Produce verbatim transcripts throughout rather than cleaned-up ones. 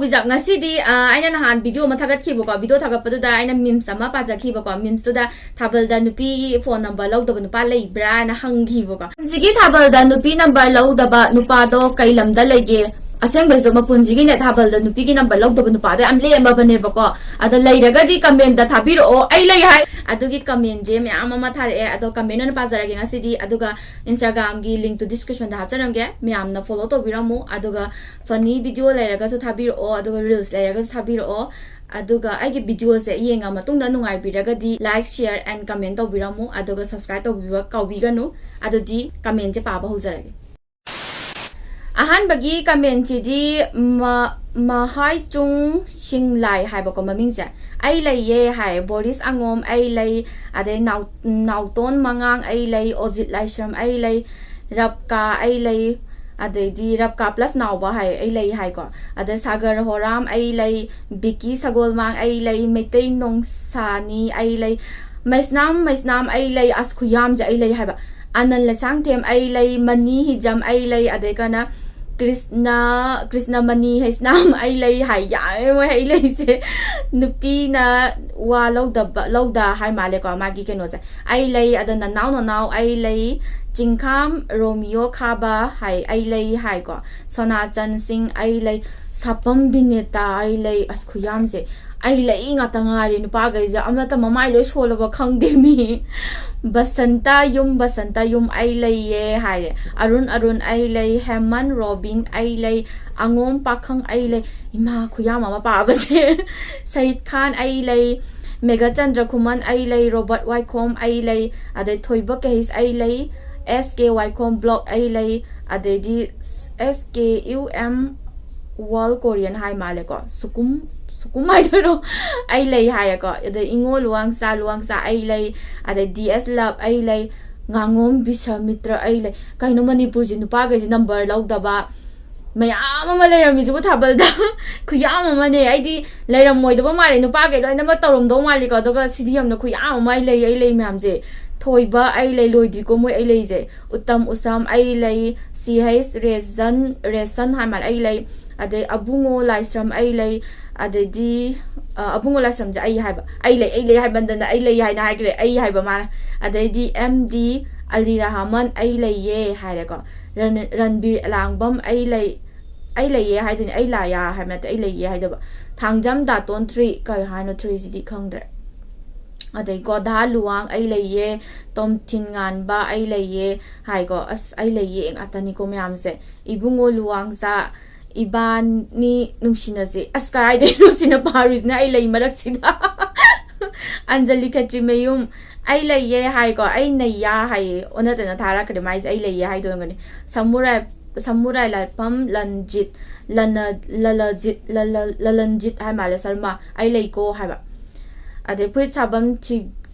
ꯕꯤꯖꯥꯞ, ꯉꯁꯤꯗꯤ ꯑ, ꯑꯩꯅ ꯅꯍꯥꯟ ꯚꯤꯗꯤꯑꯣ ꯑꯃ ꯊꯥꯒꯠꯈꯤꯕꯀꯣ, ꯚꯤꯗꯤꯑꯣ ꯊꯥꯒꯠꯄꯗꯨꯗ ꯑꯩꯅ ꯃꯤꯝꯁ ꯑꯃ ꯄꯥꯖꯈꯤꯕꯀꯣ, ꯃꯤꯝꯁꯇꯨꯗ ꯊꯥꯕꯜꯗ ꯅꯨꯄꯤꯒꯤ ꯐꯣꯟ ꯅꯝꯕꯔ ꯂꯧꯗꯕ ꯅꯨꯄꯥ ꯂꯩꯕ꯭ꯔꯥꯅ ꯍꯪꯈꯤꯕꯀꯣ꯫ ꯍꯧꯖꯤꯛꯀꯤ ꯊꯥꯕꯜꯗ ꯅꯨꯄꯤ ꯅꯝꯕꯔ ꯂꯧꯗꯕ ꯅꯨꯄꯥꯗꯣ ꯀꯩ ꯂꯝꯗ ꯂꯩꯒꯦ? ꯑꯁꯦꯡꯕꯩꯁꯨ ꯃꯄꯨꯟꯁꯤꯒꯤꯅꯦ ꯊꯥꯕꯜꯗ ꯅꯨꯄꯤꯒꯤ ꯅꯝꯕꯔ ꯂꯧꯗꯕ ꯅꯨꯄꯥꯗꯣ ꯌꯥꯝ ꯂꯦꯝꯃꯕꯅꯦꯕꯀꯣ꯫ ꯑꯗꯣ ꯂꯩꯔꯒꯗꯤ ꯀꯃꯦꯟꯗ ꯊꯥꯕꯤꯔꯛꯑꯣ, ꯑꯩ ꯂꯩ ꯍꯥꯏ꯫ ꯑꯗꯨꯒꯤ ꯀꯃꯦꯟꯁꯦ ꯃꯌꯥꯝ ꯑꯃ ꯊꯥꯔꯛꯑꯦ, ꯑꯗꯣ ꯀꯃꯦꯟ ꯑꯣꯏꯅ ꯄꯥꯖꯔꯒꯦ ꯉꯁꯤꯗꯤ꯫ ꯑꯗꯨꯒ ꯏꯟꯁꯇꯥꯒ꯭ꯔꯥꯝꯒꯤ ꯂꯤꯡꯛꯇꯨ ꯗꯤꯁꯀ꯭ꯔꯤꯞꯁꯟꯗ ꯍꯥꯞꯆꯔꯝꯒꯦ, ꯃꯌꯥꯝꯅ ꯐꯣꯂꯣ ꯇꯧꯕꯤꯔꯝꯃꯨ꯫ ꯑꯗꯨꯒ ꯐꯅꯤ ꯚꯤꯗꯤꯑꯣ ꯂꯩꯔꯒꯁꯨ ꯊꯥꯕꯤꯔꯛꯑꯣ, ꯑꯗꯨꯒ ꯔꯤꯜꯁ ꯂꯩꯔꯒꯁꯨ ꯊꯥꯕꯤꯔꯛꯑꯣ꯫ ꯑꯗꯨꯒ ꯑꯩꯒꯤ ꯚꯤꯗꯤꯑꯣꯁꯦ ꯌꯦꯡꯉ ꯃꯇꯨꯡꯗ ꯅꯨꯡꯉꯥꯏꯕꯤꯔꯒꯗꯤ like, share and comment ꯇꯧꯕꯤꯔꯝꯃꯨ, ꯑꯗꯨꯒ subscribe ꯇꯧꯕꯤꯕ ꯀꯥꯎꯕꯤꯒꯅꯨ꯫ ꯑꯗꯨꯗꯤ ꯀꯃꯦꯟꯁꯦ ꯄꯥꯕ ꯍꯧꯖꯔꯒꯦ꯫ ꯑꯍꯥꯟꯕꯒꯤ ꯀꯃꯦꯟꯁꯤꯗꯤ ꯃ-, ꯃꯍꯥꯏꯆꯨꯡ ꯁꯤꯡꯂꯥꯏ ꯍꯥꯏꯕꯀꯣ ꯃꯃꯤꯡꯁꯦ꯫ "ꯑꯩ ꯂꯩꯌꯦ" ꯍꯥꯏ, ꯕꯣꯔꯤꯁ ꯑꯉꯣꯝ "ꯑꯩ ꯂꯩ", ꯑꯗꯩ ꯅꯥꯎ-, ꯅꯥꯎꯇꯣꯟ ꯃꯉꯥꯡ "ꯑꯩ ꯂꯩ", ꯑꯣꯖꯤꯠ ꯂꯥꯏꯁ꯭ꯔꯝ "ꯑꯩ ꯂꯩ", ꯔꯞꯀꯥ "ꯑꯩ ꯂꯩ", ꯑꯗꯩꯗꯤ ꯔꯞꯀꯥ ꯄ꯭ꯂꯁ ꯅꯥꯎꯕ ꯍꯥꯏ "ꯑꯩ ꯂꯩ" ꯍꯥꯏꯀꯣ꯫ ꯑꯗ ꯁꯥꯒꯔ ꯍꯣꯔꯥꯝ "ꯑꯩ ꯂꯩ", ꯕꯤꯀꯤ ꯁꯒꯣꯜꯃꯥꯡ "ꯑꯩ ꯂꯩ", ꯃꯩꯇꯩ ꯅꯣꯡꯁꯥꯅꯤ "ꯑꯩ ꯂꯩ", ꯃꯩꯁꯅꯥꯝ, ꯃꯩꯁꯅꯥꯝ "ꯑꯩ ꯂꯩ", ꯑꯁ ꯈꯨꯌꯥꯝꯁꯦ "ꯑꯩ ꯂꯩ" ꯍꯥꯏꯕ꯫ ꯑꯅꯟ ꯂꯩꯁꯥꯡꯊꯦꯝ "ꯑꯩ ꯂꯩ", ꯃꯅꯤ ꯍꯤꯖꯝ "ꯑꯩ ꯂꯩ", ꯑꯗꯩ ꯀꯅ ꯀ꯭ꯔꯤꯁꯅ, ꯀ꯭ꯔꯤꯁꯅ ꯃꯅꯤ ꯍꯩꯁꯅꯥꯝ "ꯑꯩ ꯂꯩ" ꯍꯥꯏ꯫ ꯌꯥꯝꯃꯦ ꯃꯣꯏ "ꯑꯩ ꯂꯩꯁꯦ"꯫ ꯅꯨꯄꯤꯅ ꯋꯥ ꯂꯧꯗꯕ, ꯂꯧꯗ ꯍꯥꯏ ꯃꯥꯜꯂꯦꯀꯣ ꯃꯥꯒꯤ ꯀꯩꯅꯣꯁꯦ꯫ "ꯑꯩ ꯂꯩ", ꯑꯗ ꯅꯅꯥꯎ ꯅꯅꯥꯎ "ꯑꯩ ꯂꯩ", ꯆꯤꯡꯈꯥꯝ ꯔꯣꯃꯤꯌꯣ ꯈꯥꯕ ꯍꯥꯏ "ꯑꯩ ꯂꯩ" ꯍꯥꯏꯀꯣ꯫ ꯁꯣꯅꯥꯆꯟ ꯁꯤꯡ "ꯑꯩ ꯂꯩ", ꯁꯥꯄꯝ ꯕꯤꯅꯦꯇꯥ "ꯑꯩ ꯂꯩ", ꯑꯁ ꯈꯨꯌꯥꯝꯁꯦ꯫ "ꯑꯩ ꯂꯩ" ꯉꯥꯛꯇ ꯉꯥꯏꯔꯦ ꯅꯨꯄꯥꯈꯩꯁꯦ, ꯑꯃꯠꯇ ꯃꯃꯥꯏ ꯂꯣꯏ ꯁꯣꯜꯂꯕ ꯈꯪꯗꯦ ꯃꯤ꯫ ꯕꯁꯟꯇ ꯌꯨꯝ, ꯕꯁꯟꯇ ꯌꯨꯝ "ꯑꯩ ꯂꯩꯌꯦ" ꯍꯥꯏꯔꯦ꯫ ꯑꯔꯨꯟ, ꯑꯔꯨꯟ "ꯑꯩ ꯂꯩ", ꯍꯦꯃꯟ, ꯔꯣꯕꯤꯟ "ꯑꯩ ꯂꯩ", ꯑꯉꯣꯝ ꯄꯥꯈꯪ "ꯑꯩ ꯂꯩ", ꯏꯃꯥ ꯈꯨꯌꯥꯝ ꯑꯃ ꯄꯥꯕꯁꯦ꯫ ꯁꯍꯤꯗ ꯈꯥꯟ "ꯑꯩ ꯂꯩ", ꯃꯦꯘꯆꯟꯗ꯭ꯔ ꯈꯨꯃꯟ "ꯑꯩ ꯂꯩ", ꯔꯣꯕꯔꯠ ꯋꯥꯏꯈꯣꯝ "ꯑꯩ ꯂꯩ", ꯑꯗꯩ ꯊꯣꯏꯕ ꯀꯦꯍꯤꯁ "ꯑꯩ ꯂꯩ", ꯑꯦꯁ ꯀꯦ ꯋꯥꯏꯈꯣꯝ ꯕ꯭ꯂꯣꯛ "ꯑꯩ ꯂꯩ", ꯑꯗꯩꯗꯤ ꯑꯦꯁ ꯀꯦ ꯌꯨ ꯑꯦꯝ ꯋꯥꯔꯜ ꯀꯣꯔꯤꯌꯟ ꯍꯥꯏ ꯃꯥꯜꯂꯦꯀꯣ, ꯁꯨꯀꯨꯝ, ꯁꯨꯀꯨꯝ ꯍꯥꯏꯗꯣꯏꯔꯣ? "ꯑꯩ ꯂꯩ" ꯍꯥꯏꯌꯦꯀꯣ꯫ ꯑꯗꯩ ꯏꯉꯣ ꯂꯨꯋꯥꯡꯆꯥ, ꯂꯨꯋꯥꯡꯆꯥ "ꯑꯩ ꯂꯩ", ꯑꯗꯩ ꯗꯤ ꯑꯦꯁ ꯂꯞ "ꯑꯩ ꯂꯩ", ꯉꯥꯉꯣꯝ ꯕꯤꯁ꯭ꯋꯥꯃꯤꯇ꯭ꯔ "ꯑꯩ ꯂꯩ"꯫ ꯀꯩꯅꯣ ꯃꯅꯤꯄꯨꯔꯁꯦ ꯅꯨꯄꯥꯈꯩꯁꯦ ꯅꯝꯕꯔ ꯂꯧꯗꯕ ꯃꯌꯥꯝ ꯑꯃ ꯂꯩꯔꯝꯃꯤꯁꯤꯕꯨ ꯊꯥꯕꯜꯗ꯫ ꯈꯨꯌꯥꯝ ꯑꯃꯅꯦ꯫ ꯑꯩꯗꯤ ꯂꯩꯔꯝꯃꯣꯏꯗꯕ ꯃꯥꯜꯂꯦ, ꯅꯨꯄꯥꯈꯩ ꯂꯣꯏꯅꯃꯛ ꯇꯧꯔꯝꯗꯧ ꯃꯥꯜꯂꯤꯀꯣ, ꯑꯗꯨꯒ ꯁꯤꯗꯤ ꯌꯥꯝꯅ ꯈꯨꯌꯥꯝ ꯑꯃ "ꯑꯩ ꯂꯩ, ꯑꯩ ꯂꯩ" ꯃꯌꯥꯝꯁꯦ꯫ ꯊꯣꯏꯕ "ꯑꯩ ꯂꯩ", ꯂꯣꯏꯗ꯭ꯔꯤꯀꯣ ꯃꯣꯏ "ꯑꯩ ꯂꯩꯁꯦ"꯫ ꯎꯇꯝ ꯎꯁꯥꯝ "ꯑꯩ ꯂꯩ", ꯁꯤ ꯍꯩꯆ ꯔꯦꯖꯟ, ꯔꯦꯁꯟ ꯍꯥꯏ ꯃꯥꯜꯂꯦ "ꯑꯩ ꯂꯩ", ꯑꯗꯩ ꯑꯕꯨꯡꯉꯣ ꯂꯥꯏꯁ꯭ꯔꯝ ꯑꯩ ꯂꯩ꯫ ꯑꯗꯩꯗꯤ ꯑ, ꯑꯕꯨꯡꯉꯣ ꯂꯥꯏꯁ꯭ꯔꯝꯁꯦ ꯑꯩ ꯍꯥꯏꯕ, ꯑꯩ ꯂꯩ, ꯑꯩ ꯂꯩ ꯍꯥꯏꯃꯟꯗꯅ ꯑꯩ ꯂꯩ ꯍꯥꯏꯅ ꯍꯥꯏꯈ꯭ꯔꯦ, ꯑꯩ ꯍꯥꯏꯕ ꯃꯥꯅ꯫ ꯑꯗꯩꯗꯤ ꯑꯦꯝ ꯗꯤ ꯑꯂꯤ ꯔꯍꯃꯟ ꯑꯩ ꯂꯩꯌꯦ ꯍꯥꯏꯔꯦꯀꯣ꯫ ꯔꯟ- ꯔꯟꯕꯤꯔ ꯑꯂꯥꯡꯕꯝ ꯑꯩ ꯂꯩ, ꯑꯩ ꯂꯩꯌꯦ ꯍꯥꯏꯗꯣꯏꯅꯦ, ꯑꯩ ꯂꯥꯌꯥ ꯍꯥꯏꯕ ꯅꯠꯇꯦ, ꯑꯩ ꯂꯩꯌꯦ ꯍꯥꯏꯗꯕ꯫ ꯊꯥꯡꯖꯝ ꯗꯥꯇꯣꯟ ꯊ꯭ꯔꯤ ꯀꯩ ꯍꯥꯏꯅꯣ ꯊ꯭ꯔꯤꯁꯤꯗꯤ ꯈꯪꯗ꯭ꯔꯦ꯫ ꯑꯗꯩ ꯒꯣꯙꯥ ꯂꯨꯋꯥꯡ ꯑꯩ ꯂꯩꯌꯦ, ꯇꯣꯝꯊꯤꯟ ꯉꯥꯟꯕ ꯑꯩ ꯂꯩꯌꯦ ꯍꯥꯏꯀꯣ꯫ ꯑꯁ, ꯑꯩ ꯂꯩꯌꯦ ꯉꯥꯛꯇꯅꯤꯀꯣ ꯃꯌꯥꯝꯁꯦ꯫ ꯏꯕꯨꯡꯉꯣ ꯂꯨꯋꯥꯡꯖꯥ, ꯏꯕꯥꯅꯤ ꯅꯨꯡꯁꯤꯅꯁꯦ꯫ ꯑꯁ, ꯀꯗꯥꯏꯗꯩ ꯅꯨꯡꯁꯤꯅ ꯄꯥꯔꯨꯏꯁꯤꯅ ꯑꯩ ꯂꯩ ꯃꯔꯛꯁꯤꯗ꯫ ꯑꯟꯖꯂꯤ ꯈꯦꯇ꯭ꯔꯤꯃꯌꯨꯝ ꯑꯩ ꯂꯩꯌꯦ ꯍꯥꯏꯀꯣ, ꯑꯩ ꯅꯩꯌꯥ ꯍꯥꯏꯌꯦ, ꯑꯣꯟꯅ ꯇꯩꯅ ꯊꯥꯔꯛꯈ꯭ꯔꯦ ꯃꯥꯏꯁꯦ, ꯑꯩ ꯂꯩꯌꯦ ꯍꯥꯏꯗꯣꯏꯔꯝꯒꯅꯤ꯫ ꯁꯃꯨꯔꯥꯏ, ꯁꯃꯨꯔꯥꯏ ꯂꯥꯠꯐꯝ ꯂꯟꯖꯤꯠ, ꯂꯅ-, ꯂꯂꯖꯤꯠ, ꯂꯂ-, ꯂꯂꯟꯖꯤꯠ ꯍꯥꯏ ꯃꯥꯜꯂꯦ, ꯁꯔꯃ ꯑꯩ ꯂꯩꯀꯣ ꯍꯥꯏꯕ꯫ ꯑꯗꯩ ꯐꯨꯔꯤꯠ ꯁꯥꯐꯝ ꯊꯤ-,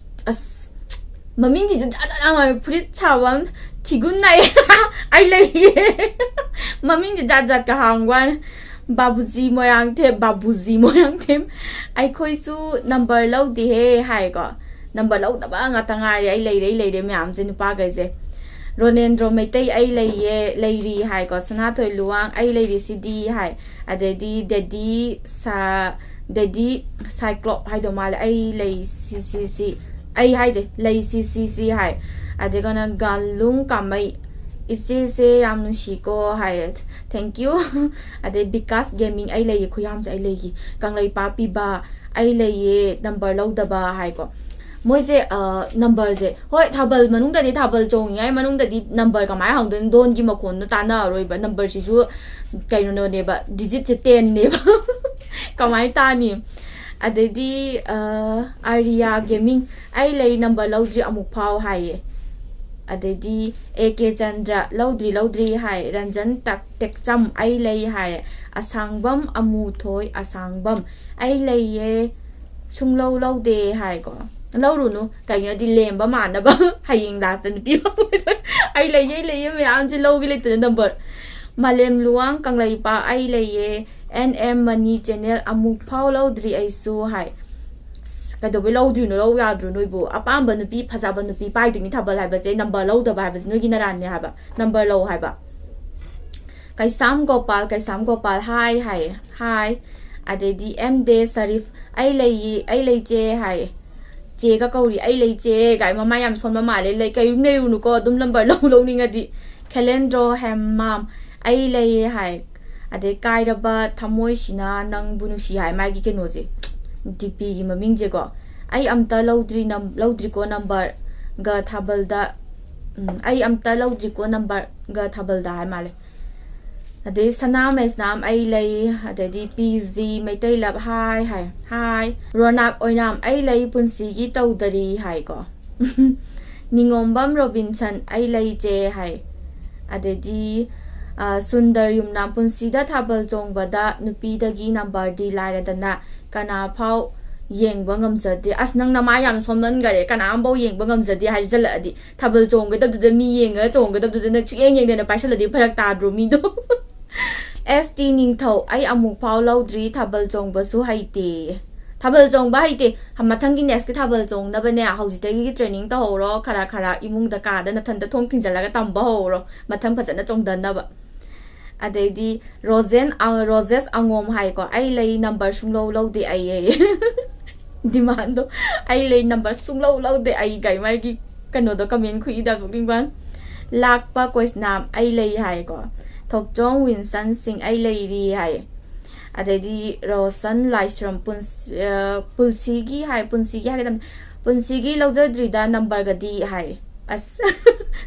ꯑꯁ, ꯃꯃꯤꯡꯁꯤꯁꯨ ꯖꯥꯠ ꯖꯥꯠ ꯌꯥꯝ ꯍꯥꯏ꯫ ꯐꯨꯔꯤꯠ ꯁꯥꯐꯝ ꯊꯤꯒꯨꯟ ꯅꯥꯏ ꯑꯩ ꯂꯩꯌꯦ꯫ ꯃꯃꯤꯡꯁꯦ ꯖꯥꯠ ꯖꯥꯠꯀ ꯍꯥꯡꯕ ꯋꯥꯅꯤ꯫ ꯕꯥꯕꯨꯖꯤ ꯃꯣꯏꯔꯥꯡꯊꯦꯝ, ꯕꯥꯕꯨꯖꯤ ꯃꯣꯏꯔꯥꯡꯊꯦꯝ, ꯑꯩꯈꯣꯏꯁꯨ ꯅꯝꯕꯔ ꯂꯧꯗꯦꯍꯦ ꯍꯥꯏꯀꯣ꯫ ꯅꯝꯕꯔ ꯂꯧꯗꯕ ꯉꯥꯛꯇ ꯉꯥꯏꯔꯦ, ꯑꯩ ꯂꯩꯔꯦ, ꯑꯩ ꯂꯩꯔꯦ ꯃꯌꯥꯝꯁꯦ, ꯅꯨꯄꯥꯈꯩꯁꯦ꯫ ꯔꯣꯅꯦꯟꯗ꯭ꯔꯣ ꯃꯩꯇꯩ ꯑꯩ ꯂꯩꯌꯦ, ꯂꯩꯔꯤ ꯍꯥꯏꯀꯣ꯫ ꯁꯅꯥꯊꯣꯏ ꯂꯨꯋꯥꯡ ꯑꯩ ꯂꯩꯔꯤꯁꯤꯗꯤ ꯍꯥꯏ꯫ ꯑꯗꯩꯗꯤ ꯗꯦꯗꯤ ꯁꯥ-, ꯗꯦꯗꯤ ꯁꯥꯏꯀ꯭ꯂꯣꯞ ꯍꯥꯏꯗꯧ ꯃꯥꯜꯂꯦ, ꯑꯩ ꯂꯩ ꯁꯤ ꯁꯤ ꯁꯤ, ꯑꯩ ꯍꯥꯏꯗꯦ, ꯂꯩ ꯁꯤ ꯁꯤ ꯁꯤ ꯍꯥꯏ꯫ ꯑꯗꯨꯒꯅ ꯒꯥꯂꯨꯡ ꯀꯥꯃꯩ, "ꯏꯆꯦꯁꯦ ꯌꯥꯝ ꯅꯨꯡꯁꯤꯀꯣ" ꯍꯥꯏ, thank you꯫ ꯑꯗꯩ ꯕꯤꯀꯥꯁ ꯒꯦꯃꯤꯡ ꯑꯩ ꯂꯩꯌꯦ, ꯈꯨꯌꯥꯝꯁꯦ ꯑꯩ ꯂꯩꯒꯤ꯫ ꯀꯪꯂꯩꯄꯥꯛ ꯄꯤꯕ ꯑꯩ ꯂꯩꯌꯦ, ꯅꯝꯕꯔ ꯂꯧꯗꯕ ꯍꯥꯏꯀꯣ꯫ ꯃꯣꯏꯁꯦ, ꯑ, ꯅꯝꯕꯔꯁꯦ, ꯍꯣꯏ, ꯊꯥꯕꯜ ꯃꯅꯨꯡꯗꯗꯤ, ꯊꯥꯕꯜ ꯆꯣꯡꯉꯤꯉꯩ ꯃꯅꯨꯡꯗꯗꯤ ꯅꯝꯕꯔ ꯀꯃꯥꯏꯅ ꯍꯪꯗꯣꯏꯅꯣ? ꯗꯣꯟꯒꯤ ꯃꯈꯣꯟꯗꯣ ꯇꯥꯟꯅꯔꯔꯣꯏꯕ꯫ ꯅꯝꯕꯔꯁꯤꯁꯨ ꯀꯩꯅꯣꯅꯦꯕ, ꯗꯤꯖꯤꯠꯁꯦ ꯇꯦꯟꯅꯦꯕ꯫ ꯀꯃꯥꯏꯅ ꯇꯥꯅꯤ? ꯑꯗꯩꯗꯤ, ꯑ, ꯑꯥꯔꯤꯌꯥ ꯒꯦꯃꯤꯡ, "ꯑꯩ ꯂꯩ, ꯅꯝꯕꯔ ꯂꯧꯗ꯭ꯔꯤ ꯑꯃꯨꯛ ꯐꯥꯎ" ꯍꯥꯏꯌꯦ꯫ ꯑꯗꯩꯗꯤ ꯑꯦ ꯀꯦ ꯆꯟꯗ꯭ꯔ, "ꯂꯧꯗ꯭ꯔꯤ, ꯂꯧꯗ꯭ꯔꯤ" ꯍꯥꯏ꯫ ꯔꯟꯖꯟ ꯇꯛ-, ꯇꯦꯛꯆꯝ, "ꯑꯩ ꯂꯩ" ꯍꯥꯏꯔꯦ꯫ ꯑꯁꯥꯡꯕꯝ ꯑꯃꯨꯊꯣꯏ, ꯑꯁꯥꯡꯕꯝ, "ꯑꯩ ꯂꯩꯌꯦ, ꯁꯨꯡꯂꯧ ꯂꯧꯗꯦ" ꯍꯥꯏꯀꯣ꯫ ꯂꯧꯔꯨꯅꯨ, ꯀꯩꯒꯤꯅꯣꯗꯤ ꯂꯦꯝꯕ ꯃꯥꯟꯅꯕ꯫ ꯍꯌꯦꯡ ꯂꯥꯁꯇ ꯅꯨꯄꯤ ꯂꯧꯔꯣꯏꯗꯣꯏ꯫ "ꯑꯩ ꯂꯩꯌꯦ, ꯑꯩ ꯂꯩꯌꯦ" ꯃꯌꯥꯝꯁꯦ ꯂꯧꯒꯦ ꯂꯩꯇꯅ ꯅꯝꯕꯔ꯫ ꯃꯥꯂꯦꯝ ꯂꯨꯋꯥꯡ ꯀꯪꯂꯩꯄꯥꯛ, "ꯑꯩ ꯂꯩꯌꯦ, ꯑꯦꯟ ꯑꯦꯝ ꯃꯅꯤ ꯆꯦꯅꯦꯜ ꯑꯃꯨꯛ ꯐꯥꯎ ꯂꯧꯗ꯭ꯔꯤ ꯑꯩꯁꯨ" ꯍꯥꯏ꯫ ꯑꯁ, ꯀꯩꯗꯧꯕꯩ ꯂꯧꯗ꯭ꯔꯤꯅꯣ? ꯂꯧ ꯌꯥꯗ꯭ꯔꯣ ꯅꯣꯏꯕꯨ? ꯑꯄꯥꯝꯕ ꯅꯨꯄꯤ, ꯐꯖꯕ ꯅꯨꯄꯤ ꯄꯥꯏꯗꯣꯏꯅꯤ ꯊꯥꯕꯜ ꯍꯥꯏꯕꯁꯦ꯫ ꯅꯝꯕꯔ ꯂꯧꯗꯕ ꯍꯥꯏꯕꯁꯦ ꯅꯣꯏꯒꯤ ꯅꯔꯥꯟꯅꯦ ꯍꯥꯏꯕ꯫ ꯅꯝꯕꯔ ꯂꯧ ꯍꯥꯏꯕ꯫ ꯀꯩꯁꯥꯝ ꯒꯣꯄꯥꯜ, ꯀꯩꯁꯥꯝ ꯒꯣꯄꯥꯜ, ꯍꯥꯏ ꯍꯥꯏ, ꯍꯥꯏ꯫ ꯑꯗꯩꯗꯤ ꯑꯦꯝ ꯗꯦ ꯁꯔꯤꯐ, "ꯑꯩ ꯂꯩꯌꯦ, ꯑꯩ ꯂꯩ ꯆꯦ" ꯍꯥꯏ꯫ ꯆꯦꯒ ꯀꯧꯔꯤ, "ꯑꯩ ꯂꯩ ꯆꯦ" ꯀꯥꯏ, ꯃꯃꯥ ꯌꯥꯝ ꯁꯣꯟꯕ ꯃꯥꯜꯂꯦ꯫ "ꯂꯩ, ꯀꯩꯝ ꯂꯩꯔꯨꯅꯨꯀꯣ, ꯑꯗꯨꯝ ꯅꯝꯕꯔ ꯂꯧ, ꯂꯧꯅꯤꯡꯉꯗꯤ"꯫ ꯈꯦꯂꯦꯟꯗ꯭ꯔꯣ ꯍꯦꯝꯃꯥꯝ, "ꯑꯩ ꯂꯩꯌꯦ" ꯍꯥꯏ꯫ ꯑꯗꯩ "ꯀꯥꯏꯔꯕ ꯊꯃꯣꯏꯁꯤꯅ ꯅꯪꯕꯨ ꯅꯨꯡꯁꯤ" ꯍꯥꯏ, ꯃꯥꯒꯤ ꯀꯩꯅꯣꯁꯦ, ꯗꯤ ꯄꯤꯒꯤ ꯃꯃꯤꯡꯁꯦꯀꯣ꯫ "ꯑꯩ ꯑꯝꯇ ꯂꯧꯗ꯭ꯔꯤ ꯅꯝ-, ꯂꯧꯗ꯭ꯔꯤꯀꯣ ꯅꯝꯕꯔꯒ ꯊꯥꯕꯜꯗ", ꯎꯝ, "ꯑꯩ ꯑꯝꯇ ꯂꯧꯗ꯭ꯔꯤꯀꯣ ꯅꯝꯕꯔꯒ ꯊꯥꯕꯜꯗ" ꯍꯥꯏ ꯃꯥꯜꯂꯦ꯫ ꯑꯗꯩ ꯁꯅꯥ ꯃꯩꯁꯅꯥꯝ, "ꯑꯩ ꯂꯩ"꯫ ꯑꯗꯩꯗꯤ ꯄꯤ ꯖꯤ ꯃꯩꯇꯩ ꯂꯞ, "ꯍꯥꯏ" ꯍꯥꯏ, "ꯍꯥꯏ"꯫ ꯔꯣꯅꯥꯛ ꯑꯣꯏꯅꯥꯝ, "ꯑꯩ ꯂꯩ, ꯄꯨꯟꯁꯤꯒꯤ ꯇꯧꯗꯔꯤ" ꯍꯥꯏꯀꯣ꯫ ꯅꯤꯉꯣꯝꯕꯝ ꯔꯣꯕꯤꯟꯁꯟ, "ꯑꯩ ꯂꯩ ꯆꯦ" ꯍꯥꯏ꯫ ꯑꯗꯩꯗꯤ, ꯑ, ꯁꯨꯟꯗꯔ ꯌꯨꯝꯅꯥꯝ, "ꯄꯨꯟꯁꯤꯗ ꯊꯥꯕꯜ ꯆꯣꯡꯕꯗ ꯅꯨꯄꯤꯗꯒꯤ ꯅꯝꯕꯔꯗꯤ ꯂꯥꯏꯔꯗꯅ, ꯀꯅꯥ ꯐꯥꯎ ꯌꯦꯡꯕ ꯉꯝꯖꯗꯦ"꯫ ꯑꯁ, ꯅꯪ ꯅꯃꯥ ꯌꯥꯝ ꯁꯣꯟꯃꯟꯈꯔꯦ, "ꯀꯅꯥ ꯑꯃꯐꯥꯎ ꯌꯦꯡꯕ ꯉꯝꯖꯗꯦ" ꯍꯥꯏꯖꯜꯂꯛꯑꯗꯤ꯫ ꯊꯥꯕꯜ ꯆꯣꯡꯒꯗꯕꯗꯨꯗ ꯃꯤ ꯌꯦꯡꯉꯒ ꯆꯣꯡꯒꯗꯕꯗꯨꯗ ꯅꯪ ꯁꯨꯛꯌꯦꯡ ꯌꯦꯡꯗꯅ ꯄꯥꯏꯁꯜꯂꯗꯤ ꯐꯔꯛ ꯇꯥꯗ꯭ꯔꯣ ꯃꯤꯗꯣ? ꯑꯦꯁ ꯇꯤ ꯅꯤꯡꯊꯧ, "ꯑꯩ ꯑꯃꯨꯛ ꯐꯥꯎ ꯂꯧꯗ꯭ꯔꯤ, ꯊꯥꯕꯜ ꯆꯣꯡꯕꯁꯨ ꯍꯩꯇꯦ"꯫ ꯊꯥꯕꯜ ꯆꯣꯡꯕ ꯍꯩꯇꯦ꯫ ꯍ-, ꯃꯊꯪꯒꯤ next ꯀꯤ ꯊꯥꯕꯜ ꯆꯣꯡꯅꯕꯅꯦ ꯍꯧꯖꯤꯛꯇꯒꯤ training ꯇꯧꯍꯧꯔꯣ, ꯈꯔ ꯈꯔ ꯏꯃꯨꯡꯗ ꯀꯥꯗ ꯅꯊꯟꯇ ꯊꯣꯡ ꯊꯤꯡꯖꯤꯜꯂꯒ ꯇꯝꯕ ꯍꯧꯔꯣ, ꯃꯊꯪ ꯐꯖꯅ ꯆꯣꯡꯗꯅꯕ꯫ ꯑꯗꯩꯗꯤ ꯔꯣꯖꯦꯟ, ꯑ, ꯔꯣꯖꯦꯁ ꯑꯉꯣꯝ ꯍꯥꯏꯀꯣ, "ꯑꯩ ꯂꯩ, ꯅꯝꯕꯔ ꯁꯨꯡꯂꯧ ꯂꯧꯗꯦ ꯑꯩ" ꯑꯌꯦ꯫ Demand ꯗꯣ, "ꯑꯩ ꯂꯩ, ꯅꯝꯕꯔ ꯁꯨꯡꯂꯧ ꯂꯧꯗꯦ ꯑꯩ" ꯀꯥꯏ, ꯃꯥꯒꯤ ꯀꯩꯅꯣꯗꯣ, comment ꯈꯨꯏꯗ ꯅꯣꯛꯅꯤꯡꯕ꯫ ꯂꯥꯛꯄ ꯀꯣꯏꯁꯅꯥꯝ, "ꯑꯩ ꯂꯩ" ꯍꯥꯏꯀꯣ꯫ ꯊꯣꯛꯆꯣꯝ ꯋꯤꯟꯁꯟ ꯁꯤꯡ, "ꯑꯩ ꯂꯩꯔꯤ" ꯍꯥꯏ꯫ ꯑꯗꯩꯗꯤ ꯔꯣꯁꯟ ꯂꯥꯏꯁ꯭ꯔꯝ, "ꯄꯨꯟꯁ-, ꯑ, ꯄꯨꯟꯁꯤꯒꯤ" ꯍꯥꯏ, "ꯄꯨꯟꯁꯤꯒꯤ" ꯍꯥꯏꯒꯗꯕꯅꯤ, "ꯄꯨꯟꯁꯤꯒꯤ ꯂꯧꯖꯗ꯭ꯔꯤꯗ ꯅꯝꯕꯔꯒꯗꯤ" ꯍꯥꯏ꯫ ꯑꯁ,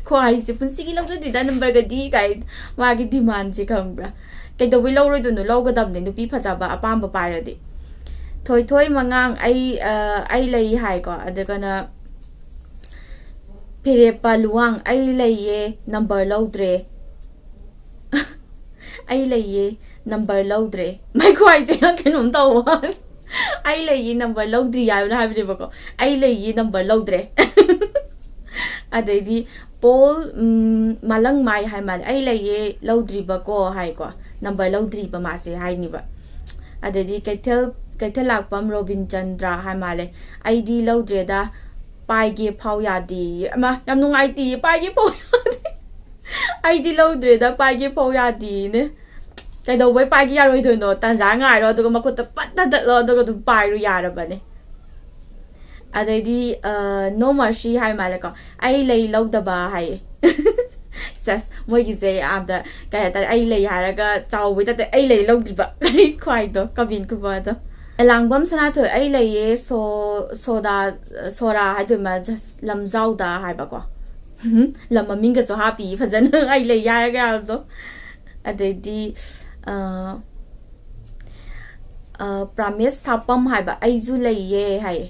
ꯈ꯭ꯋꯥꯏꯁꯦ, "ꯄꯨꯟꯁꯤꯒꯤ ꯂꯧꯖꯗ꯭ꯔꯤꯗ ꯅꯝꯕꯔꯒꯗꯤ" ꯀꯥꯏ, ꯃꯥꯒꯤ demand ꯁꯦ ꯈꯪꯕ꯭ꯔꯥ? ꯀꯩꯗꯧꯕꯩ ꯂꯧꯔꯣꯏꯗꯣꯏꯅꯣ? ꯂꯧꯒꯗꯕꯅꯦ, ꯅꯨꯄꯤ ꯐꯖꯕ ꯑꯄꯥꯝꯕ ꯄꯥꯏꯔꯗꯤ꯫ ꯊꯣꯏꯊꯣꯏ ꯃꯉꯥꯡ, "ꯑꯩ, ꯑ, ꯑꯩ ꯂꯩ" ꯍꯥꯏꯀꯣ꯫ ꯑꯗꯨꯒꯅ ꯐꯤꯔꯦꯞꯄ ꯂꯨꯋꯥꯡ, "ꯑꯩ ꯂꯩꯌꯦ, ꯅꯝꯕꯔ ꯂꯧꯗ꯭ꯔꯦ"꯫ "ꯑꯩ ꯂꯩꯌꯦ, ꯅꯝꯕꯔ ꯂꯧꯗ꯭ꯔꯦ"꯫ ꯃꯥꯏ ꯈ꯭ꯋꯥꯏꯁꯦ ꯌꯥꯝ ꯀꯩꯅꯣꯝ ꯇꯧꯕ ꯋꯥꯅꯤ꯫ "ꯑꯩ ꯂꯩꯌꯦ, ꯅꯝꯕꯔ ꯂꯧꯗ꯭ꯔꯤ" ꯍꯥꯏꯕꯅ ꯍꯥꯏꯕꯅꯦꯕꯀꯣ꯫ "ꯑꯩ ꯂꯩꯌꯦ, ꯅꯝꯕꯔ ꯂꯧꯗ꯭ꯔꯦ"꯫ ꯑꯗꯩꯗꯤ ꯄꯣꯜ, ꯎꯝ, ꯃꯥꯂꯪꯃꯥꯏ ꯍꯥꯏ ꯃꯥꯜꯂꯦ, "ꯑꯩ ꯂꯩꯌꯦ, ꯂꯧꯗ꯭ꯔꯤꯕꯀꯣ" ꯍꯥꯏꯀꯣ꯫ ꯅꯝꯕꯔ ꯂꯧꯗ꯭ꯔꯤꯕ ꯃꯥꯁꯦ ꯍꯥꯏꯅꯤꯕ꯫ ꯑꯗꯩꯗꯤ ꯀꯩꯊꯦꯜ, ꯀꯩꯊꯦꯜ ꯂꯥꯛꯄꯝ ꯔꯣꯕꯤꯟ ꯆꯟꯗ꯭ꯔ ꯍꯥꯏ ꯃꯥꯜꯂꯦ, "ꯑꯩꯗꯤ ꯂꯧꯗ꯭ꯔꯦꯗ, ꯄꯥꯏꯒꯦ ꯐꯥꯎ ꯌꯥꯗꯦ"꯫ ꯑꯃ ꯌꯥꯝ ꯅꯨꯡꯉꯥꯏꯇꯦ, "ꯄꯥꯏꯒꯦ ꯐꯥꯎ ꯌꯥꯗꯦ"꯫ ꯑꯩꯗꯤ ꯂꯧꯗ꯭ꯔꯦꯗ, ꯄꯥꯏꯒꯦ ꯐꯥꯎ ꯌꯥꯗꯦꯅꯦ꯫ ꯀꯩꯗꯧꯕꯩ ꯄꯥꯏꯒꯦ ꯌꯥꯔꯣꯏꯗꯣꯏꯅꯣ? ꯇꯥꯟꯖꯥ ꯉꯥꯏꯔꯣ, ꯑꯗꯨꯒ ꯃꯈꯨꯠꯇ ꯄꯠ ꯊꯗꯠꯂꯣ, ꯑꯗꯨꯒ ꯑꯗꯨꯝ ꯄꯥꯏꯔꯨ ꯌꯥꯔꯕꯅꯦ꯫ ꯑꯗꯩꯗꯤ ꯅꯣ ꯃꯔꯁꯤ ꯍꯥꯏ ꯃꯥꯜꯂꯦꯀꯣ, "ꯑꯩ ꯂꯩ ꯂꯧꯗꯕ" ꯍꯥꯏꯌꯦ꯫ ꯁꯁ, ꯃꯣꯏꯒꯤꯁꯦ ꯌꯥꯝꯅ ꯀꯩ ꯍꯥꯏꯇꯥꯔꯦ, ꯑꯩ ꯂꯩ ꯍꯥꯏꯔꯒ ꯆꯥꯎꯕꯩ ꯇꯥꯏꯞꯇ ꯑꯩ ꯂꯩ ꯂꯧꯗ꯭ꯔꯤꯕ꯫ ꯈ꯭ꯋꯥꯏꯗꯣ ꯀꯕꯤꯟ ꯈꯨꯕꯗꯣ꯫ ꯑꯦꯂꯥꯡꯕꯝ ꯁꯅꯥꯊꯣꯏ, "ꯑꯩ ꯂꯩꯌꯦ ꯁꯣ ꯁꯣꯗꯥ ꯁꯣꯔꯥ" ꯍꯥꯏꯗꯣꯏ ꯃꯥꯜꯂꯦ, ꯂꯝꯖꯥꯎꯗ ꯍꯥꯏꯕꯀꯣ꯫ ꯂꯝ ꯃꯃꯤꯡꯒꯁꯨ ꯍꯥꯞꯄꯤ ꯐꯖꯅ, "ꯑꯩ ꯂꯩ" ꯍꯥꯏꯔꯒ ꯌꯥꯕꯗꯣ꯫ ꯑꯗꯩꯗꯤ ꯑ, ꯑ, ꯄ꯭ꯔꯥꯃꯦꯁ ꯁꯥꯄꯝ ꯍꯥꯏꯕ, "ꯑꯩꯁꯨ ꯂꯩꯌꯦ" ꯍꯥꯏꯌꯦ꯫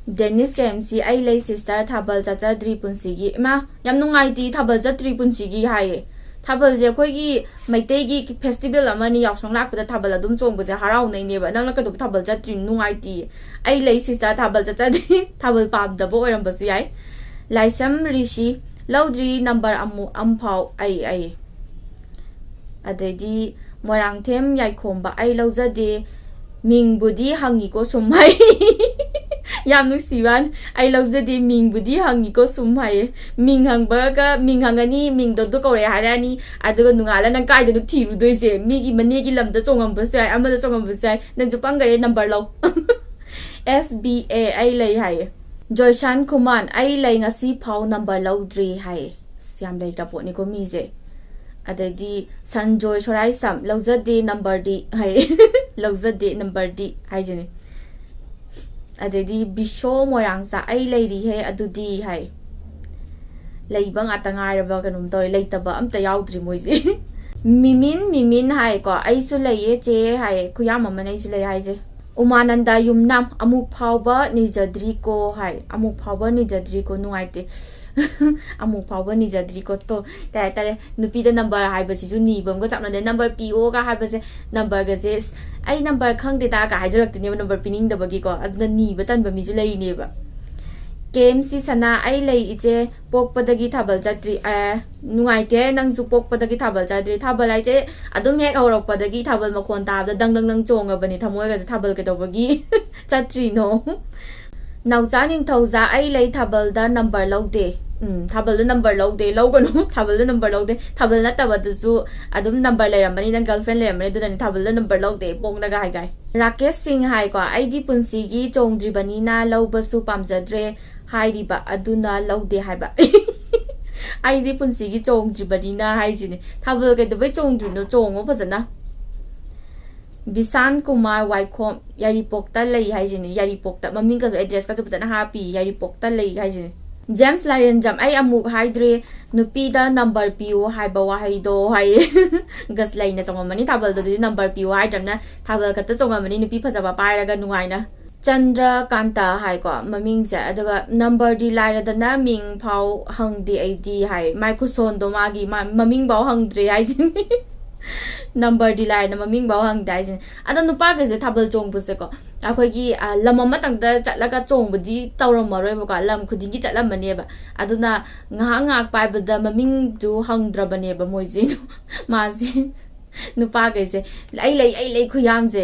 ꯗꯦꯅꯤꯁ ꯀꯦ ꯑꯦꯝ ꯁꯤ, "ꯑꯩ ꯂꯩ ꯁꯤꯁꯇꯔ, ꯊꯥꯕꯜ ꯆꯠꯆꯗ꯭ꯔꯤ ꯄꯨꯟꯁꯤꯒꯤ"꯫ ꯏꯃꯥ, ꯌꯥꯝ ꯅꯨꯡꯉꯥꯏꯇꯦ, ꯊꯥꯕꯜ ꯆꯠꯇ꯭ꯔꯤ ꯄꯨꯟꯁꯤꯒꯤ ꯍꯥꯏꯌꯦ꯫ ꯊꯥꯕꯜꯁꯦ ꯑꯩꯈꯣꯏꯒꯤ ꯃꯩꯇꯩꯒꯤ ꯐꯦꯁꯇꯤꯚꯦꯜ ꯑꯃꯅꯤ, ꯌꯥꯎꯁꯪ ꯂꯥꯛꯄꯗ ꯊꯥꯕꯜ ꯑꯗꯨꯝ ꯆꯣꯡꯕꯁꯦ ꯍꯔꯥꯎꯅꯩꯅꯦꯕ꯫ ꯅꯪꯅ ꯀꯩꯗꯧꯕ ꯊꯥꯕꯜ ꯆꯠꯇ꯭ꯔꯤꯅꯣ? ꯅꯨꯡꯉꯥꯏꯇꯦ꯫ "ꯑꯩ ꯂꯩ ꯁꯤꯁꯇꯔ, ꯊꯥꯕꯜ ꯆꯠꯆꯗ꯭ꯔꯤ"꯫ ꯊꯥꯕꯜ ꯄꯥꯝꯗꯕ ꯑꯣꯏꯔꯝꯕꯁꯨ ꯌꯥꯏ꯫ ꯂꯥꯏꯁ꯭ꯔꯝ ꯔꯤꯁꯤ, "ꯂꯧꯗ꯭ꯔꯤ ꯅꯝꯕꯔ ꯑꯃꯨꯛ ꯑꯝꯐꯥꯎ ꯑꯩ ꯑꯩ"꯫ ꯑꯗꯩꯗꯤ ꯃꯣꯏꯔꯥꯡꯊꯦꯝ ꯌꯥꯏꯈꯣꯝꯕ, "ꯑꯩ ꯂꯧꯖꯗꯦ, ꯃꯤꯡꯕꯨꯗꯤ ꯍꯪꯉꯤꯀꯣ ꯁꯨꯝ" ꯍꯥꯏ꯫ ꯌꯥꯝ ꯅꯨꯡꯁꯤꯕ ꯋꯥꯅꯤ꯫ "ꯑꯩ ꯂꯧꯖꯗꯦ, ꯃꯤꯡꯕꯨꯗꯤ ꯍꯪꯉꯤꯀꯣ ꯁꯨꯝ" ꯍꯥꯏꯌꯦ꯫ ꯃꯤꯡ ꯍꯪꯕꯒ, ꯃꯤꯡ ꯍꯪꯉꯅꯤ, ꯃꯤꯡꯗꯣ ꯑꯗꯨ ꯀꯧꯔꯛꯑꯦ ꯍꯥꯏꯔꯛꯑꯅꯤ, ꯑꯗꯨꯒ ꯅꯣꯡꯉꯥꯜꯂ ꯅꯪ ꯀꯥꯏꯗꯅꯣ ꯊꯤꯔꯨꯗꯣꯏꯁꯦ? ꯃꯤꯒꯤ ꯃꯅꯦꯒꯤ ꯂꯝꯗ ꯆꯣꯡꯉꯝꯕꯁꯨ ꯌꯥꯏ, ꯑꯃꯗ ꯆꯣꯡꯉꯝꯕꯁꯨ ꯌꯥꯏ, ꯅꯪꯁꯨ ꯄꯪꯈꯔꯦ, ꯅꯝꯕꯔ ꯂꯧ꯫ ꯑꯦꯁ ꯕꯤ ꯑꯦ, "ꯑꯩ ꯂꯩ" ꯍꯥꯏꯌꯦ꯫ ꯖꯣꯏꯁꯥꯟ ꯈꯨꯃꯥꯟ, "ꯑꯩ ꯂꯩ, ꯉꯁꯤ ꯐꯥꯎ ꯅꯝꯕꯔ ꯂꯧꯗ꯭ꯔꯤ" ꯍꯥꯏꯌꯦ꯫ ꯑꯁ, ꯌꯥꯝ ꯂꯩꯈ꯭ꯔ ꯄꯣꯠꯅꯤꯀꯣ ꯃꯤꯁꯦ꯫ ꯑꯗꯩꯗꯤ ꯁꯟꯖꯣꯏ ꯁꯣꯔꯥꯏꯁꯝ, "ꯂꯧꯖꯗꯦ ꯅꯝꯕꯔꯗꯤ" ꯍꯥꯏ꯫ "ꯂꯧꯖꯗꯦ ꯅꯝꯕꯔꯗꯤ" ꯍꯥꯏꯁꯤꯅꯦ꯫ ꯑꯗꯩꯗꯤ ꯕꯤꯁꯣ ꯃꯣꯏꯔꯥꯡꯆꯥ, "ꯑꯩ ꯂꯩꯔꯤꯍꯦ ꯑꯗꯨꯗꯤ" ꯍꯥꯏ꯫ ꯂꯩꯕ ꯉꯥꯛꯇ ꯉꯥꯏꯔꯕ ꯀꯩꯅꯣꯝ ꯇꯧꯔꯦ, ꯂꯩꯇꯕ ꯑꯝꯇ ꯌꯥꯎꯗ꯭ꯔꯤ ꯃꯣꯏꯁꯦ꯫ ꯃꯤꯃꯤꯟ, ꯃꯤꯃꯤꯟ ꯍꯥꯏꯀꯣ, "ꯑꯩꯁꯨ ꯂꯩꯌꯦ ꯆꯦ" ꯍꯥꯏꯌꯦ꯫ ꯈꯨꯌꯥꯝ ꯑꯃꯅ "ꯑꯩꯁꯨ ꯂꯩ" ꯍꯥꯏꯁꯦ꯫ ꯎꯃꯥꯅꯟꯗ ꯌꯨꯝꯅꯥꯝ, "ꯑꯃꯨꯛ ꯐꯥꯎꯕ ꯅꯤꯖꯗ꯭ꯔꯤꯀꯣ" ꯍꯥꯏ꯫ "ꯑꯃꯨꯛ ꯐꯥꯎꯕ ꯅꯤꯖꯗ꯭ꯔꯤꯀꯣ", ꯅꯨꯡꯉꯥꯏꯇꯦ꯫ "ꯑꯃꯨꯛ ꯐꯥꯎꯕ ꯅꯤꯖꯗ꯭ꯔꯤꯀꯣ" ꯇꯣ꯫ ꯀꯩ ꯍꯥꯏꯇꯥꯔꯦ, ꯅꯨꯄꯤꯗ ꯅꯝꯕꯔ ꯍꯥꯏꯕꯁꯤꯁꯨ ꯅꯤꯕ ꯑꯃꯒ ꯆꯞ ꯃꯥꯟꯅꯩ꯫ "ꯅꯝꯕꯔ ꯄꯤꯌꯣꯒ" ꯍꯥꯏꯕꯁꯦ, ꯅꯝꯕꯔꯒꯁꯦ, "ꯑꯁ, ꯑꯩ ꯅꯝꯕꯔ ꯈꯪꯗꯦꯗ" ꯀ ꯍꯥꯏꯖꯜꯂꯛꯇꯣꯏꯅꯦꯕ, ꯅꯝꯕꯔ ꯄꯤꯅꯤꯡꯗꯕꯒꯤꯀꯣ꯫ ꯑꯗꯨꯅ ꯅꯤꯕ ꯇꯟꯕ ꯃꯤꯁꯨ ꯂꯩꯔꯤꯅꯦꯕ꯫ ꯀꯦ ꯑꯦꯝ ꯁꯤ ꯁꯅꯥ, "ꯑꯩ ꯂꯩ ꯏꯆꯦ, ꯄꯣꯛꯄꯗꯒꯤ ꯊꯥꯕꯜ ꯆꯠꯇ꯭ꯔꯤ"꯫ ꯑꯦ, ꯅꯨꯡꯉꯥꯏꯇꯦ, ꯅꯪꯁꯨ ꯄꯣꯛꯄꯗꯒꯤ ꯊꯥꯕꯜ ꯆꯠꯇ꯭ꯔꯤ꯫ ꯊꯥꯕꯜ ꯍꯥꯏꯁꯦ ꯑꯗꯨꯝ ꯍꯦꯛ ꯍꯧꯔꯛꯄꯗꯒꯤ ꯊꯥꯕꯜ ꯃꯈꯣꯟ ꯇꯥꯕꯗ ꯗꯪ ꯗꯪ ꯗꯪ ꯆꯣꯡꯉꯕꯅꯤ ꯊꯃꯣꯏꯒꯁꯦ꯫ ꯊꯥꯕꯜ ꯀꯩꯗꯧꯕꯒꯤ ꯆꯠꯇ꯭ꯔꯤꯅꯣ? ꯅꯥꯎꯆꯥ ꯅꯤꯡꯊꯧꯖꯥ, "ꯑꯩ ꯂꯩ ꯊꯥꯕꯜꯗ, ꯅꯝꯕꯔ ꯂꯧꯗꯦ"꯫ ꯎꯝ, ꯊꯥꯕꯜꯗ ꯅꯝꯕꯔ ꯂꯧꯗꯦ, ꯂꯧꯒꯅꯨ꯫ ꯊꯥꯕꯜꯗ ꯅꯝꯕꯔ ꯂꯧꯗꯦ꯫ ꯊꯥꯕꯜ ꯅꯠꯇꯕꯗꯁꯨ ꯑꯗꯨꯝ ꯅꯝꯕꯔ ꯂꯩꯔꯝꯃꯅꯤ, ꯅꯪ ꯒꯔꯜꯐ꯭ꯔꯦꯟ ꯂꯩꯔꯝꯃꯅꯤ, ꯑꯗꯨꯅꯅꯤ ꯊꯥꯕꯜꯗ ꯅꯝꯕꯔ ꯂꯧꯗꯦ ꯄꯣꯡꯅꯒ ꯍꯥꯏꯒꯥꯏ꯫ ꯔꯥꯀꯦꯁ ꯁꯤꯡ ꯍꯥꯏꯀꯣ, "ꯑꯩꯗꯤ ꯄꯨꯟꯁꯤꯒꯤ ꯆꯣꯡꯗ꯭ꯔꯤꯕꯅꯤꯅ ꯂꯧꯕꯁꯨ ꯄꯥꯝꯖꯗ꯭ꯔꯦ ꯍꯥꯏꯔꯤꯕ, ꯑꯗꯨꯅ ꯂꯧꯗꯦ ꯍꯥꯏꯕ"꯫ ꯑꯩꯗꯤ ꯄꯨꯟꯁꯤꯒꯤ ꯆꯣꯡꯗ꯭ꯔꯤꯕꯅꯤꯅ ꯍꯥꯏꯁꯤꯅꯦ꯫ ꯊꯥꯕꯜ ꯀꯩꯗꯧꯕꯩ ꯆꯣꯡꯗ꯭ꯔꯤꯅꯣ? ꯆꯣꯡꯉꯣ ꯐꯖꯅ꯫ ꯕꯤꯁꯥꯟ ꯀꯨꯃꯥꯔ ꯋꯥꯏꯈꯣꯝ, ꯌꯥꯏꯔꯤꯄꯣꯛꯇ ꯂꯩ ꯍꯥꯏꯁꯤꯅꯦ꯫ ꯌꯥꯏꯔꯤꯄꯣꯛꯇ, ꯃꯃꯤꯡꯒꯁꯨ, ꯑꯦꯗ꯭ꯔꯦꯁꯀꯁꯨ ꯐꯖꯅ ꯍꯥꯞꯄꯤ, "ꯌꯥꯏꯔꯤꯄꯣꯛꯇ ꯂꯩ" ꯍꯥꯏꯁꯤꯅꯦ꯫ ꯖꯦꯝꯁ ꯂꯥꯏꯔꯦꯟꯖꯝ, "ꯑꯩ ꯑꯃꯨꯛ ꯍꯥꯏꯗ꯭ꯔꯤ, ꯅꯨꯄꯤꯗ ꯅꯝꯕꯔ ꯄꯤꯌꯨ ꯍꯥꯏꯕ ꯋꯥꯍꯩꯗꯣ" ꯍꯥꯏꯌꯦ꯫ ꯒꯁ ꯂꯩꯅ ꯆꯣꯡꯉꯝꯃꯅꯤ ꯊꯥꯕꯜꯗꯨꯗꯤ, ꯅꯝꯕꯔ ꯄꯤꯌꯨ ꯍꯥꯏꯗ꯭ꯔꯕꯅ ꯊꯥꯕꯜ ꯈꯛꯇ ꯆꯣꯡꯉꯝꯃꯅꯤ, ꯅꯨꯄꯤ ꯐꯖꯕ ꯄꯥꯏꯔꯒ ꯅꯨꯡꯉꯥꯏꯅ꯫ ꯆꯟꯗ꯭ꯔꯀꯥꯟꯇ ꯍꯥꯏꯀꯣ ꯃꯃꯤꯡꯁꯦ, ꯑꯗꯨꯒ "ꯅꯝꯕꯔꯗꯤ ꯂꯥꯏꯔꯗꯅ ꯃꯤꯡ ꯐꯥꯎ ꯍꯪꯗꯦ ꯑꯩꯗꯤ" ꯍꯥꯏ꯫ ꯃꯥꯏ ꯈꯨꯁꯣꯟꯗꯣ, ꯃꯥꯒꯤ ꯃꯥ-, ꯃꯃꯤꯡ ꯐꯥꯎ ꯍꯪꯗ꯭ꯔꯦ ꯍꯥꯏꯁꯤꯅꯤ꯫ ꯅꯝꯕꯔꯗꯤ ꯂꯥꯏꯔꯗꯅ ꯃꯃꯤꯡ ꯐꯥꯎ ꯍꯪꯗꯦ ꯍꯥꯏꯁꯤꯅꯤ꯫ ꯑꯗꯣ ꯅꯨꯄꯥꯈꯩꯁꯦ ꯊꯥꯕꯜ ꯆꯣꯡꯕꯁꯦꯀꯣ, ꯑꯩꯈꯣꯏꯒꯤ, ꯑ, ꯂꯝ ꯑꯃꯇꯪꯗ ꯆꯠꯂꯒ ꯆꯣꯡꯕꯗꯤ ꯇꯧꯔꯝꯃꯔꯣꯏꯕꯀꯣ, ꯂꯝ ꯈꯨꯗꯤꯡꯒꯤ ꯆꯠꯂꯝꯃꯅꯦꯕ꯫ ꯑꯗꯨꯅ ꯉꯥꯏꯍꯥꯛ ꯉꯥꯏꯍꯥꯛ ꯄꯥꯏꯕꯗ ꯃꯃꯤꯡꯗꯨ ꯍꯪꯗ꯭ꯔꯕꯅꯦꯕ ꯃꯣꯏꯁꯦ꯫ ꯃꯥꯁꯦ, ꯅꯨꯄꯥꯈꯩꯁꯦ, "ꯑꯩ ꯂꯩ, ꯑꯩ ꯂꯩ" ꯈꯨꯌꯥꯝꯁꯦ꯫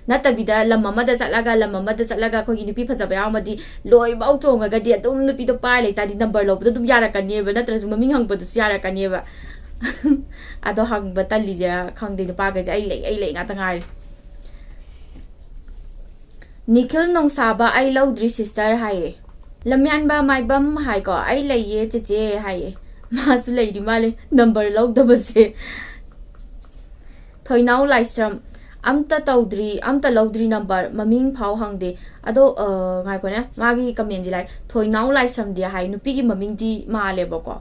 ꯅꯠꯇꯕꯤꯗ ꯂꯝ ꯑꯃꯗ ꯆꯠꯂꯒ, ꯂꯝ ꯑꯃꯗ ꯆꯠꯂꯒ ꯑꯩꯈꯣꯏꯒꯤ ꯅꯨꯄꯤ ꯐꯖꯕ ꯌꯥꯎꯔꯝꯃꯗꯤ ꯂꯣꯏꯐꯥꯎ ꯆꯣꯡꯉꯒꯗꯤ ꯑꯗꯨꯝ ꯅꯨꯄꯤꯗꯣ ꯄꯥꯏ ꯂꯩꯇꯥꯔꯗꯤ ꯅꯝꯕꯔ ꯂꯧꯕꯗꯣ ꯑꯗꯨꯝ ꯌꯥꯔꯛꯀꯅꯦꯕ, ꯅꯠꯇ꯭ꯔꯁꯨ ꯃꯃꯤꯡ ꯍꯪꯕꯗꯨꯁꯨ ꯌꯥꯔꯛꯀꯅꯦꯕ꯫ ꯑꯗꯣ ꯍꯪꯕ ꯇꯜꯂꯤꯁꯦ ꯈꯪꯗꯦ, ꯅꯨꯄꯥꯈꯩꯁꯦ "ꯑꯩ ꯂꯩ, ꯑꯩ ꯂꯩ" ꯉꯥꯛꯇ ꯉꯥꯏꯔꯦ꯫ ꯅꯤꯈꯤꯜ ꯅꯣꯡꯁꯥꯕ, "ꯑꯩ ꯂꯧꯗ꯭ꯔꯤ ꯁꯤꯁꯇꯔ" ꯍꯥꯏꯌꯦ꯫ ꯂꯝꯌꯥꯟꯕ ꯃꯥꯏꯕꯝ ꯍꯥꯏꯀꯣ, "ꯑꯩ ꯂꯩꯌꯦ ꯆꯦꯆꯦ" ꯍꯥꯏꯌꯦ꯫ ꯃꯥꯁꯨ ꯂꯩꯔꯤ ꯃꯥꯜꯂꯦ ꯅꯝꯕꯔ ꯂꯧꯗꯕꯁꯦ꯫ ꯊꯣꯏꯅꯥꯎ ꯂꯥꯏꯁ꯭ꯔꯝ, "ꯑꯝꯇ ꯇꯧꯗ꯭ꯔꯤ, ꯑꯝꯇ ꯂꯧꯗ꯭ꯔꯤ ꯅꯝꯕꯔ, ꯃꯃꯤꯡ ꯐꯥꯎ ꯍꯪꯗꯦ"꯫ ꯑꯗꯣ, ꯑ, ꯉꯥꯏꯈꯣꯅꯦ, ꯃꯥꯒꯤ ꯀꯃꯦꯟꯁꯤ ꯂꯥꯏ, ꯊꯣꯏꯅꯥꯎ ꯂꯥꯏꯁ꯭ꯔꯝꯗꯤ ꯍꯥꯏ, ꯅꯨꯄꯤꯒꯤ ꯃꯃꯤꯡꯗꯤ ꯃꯥꯜꯂꯦꯕꯀꯣ꯫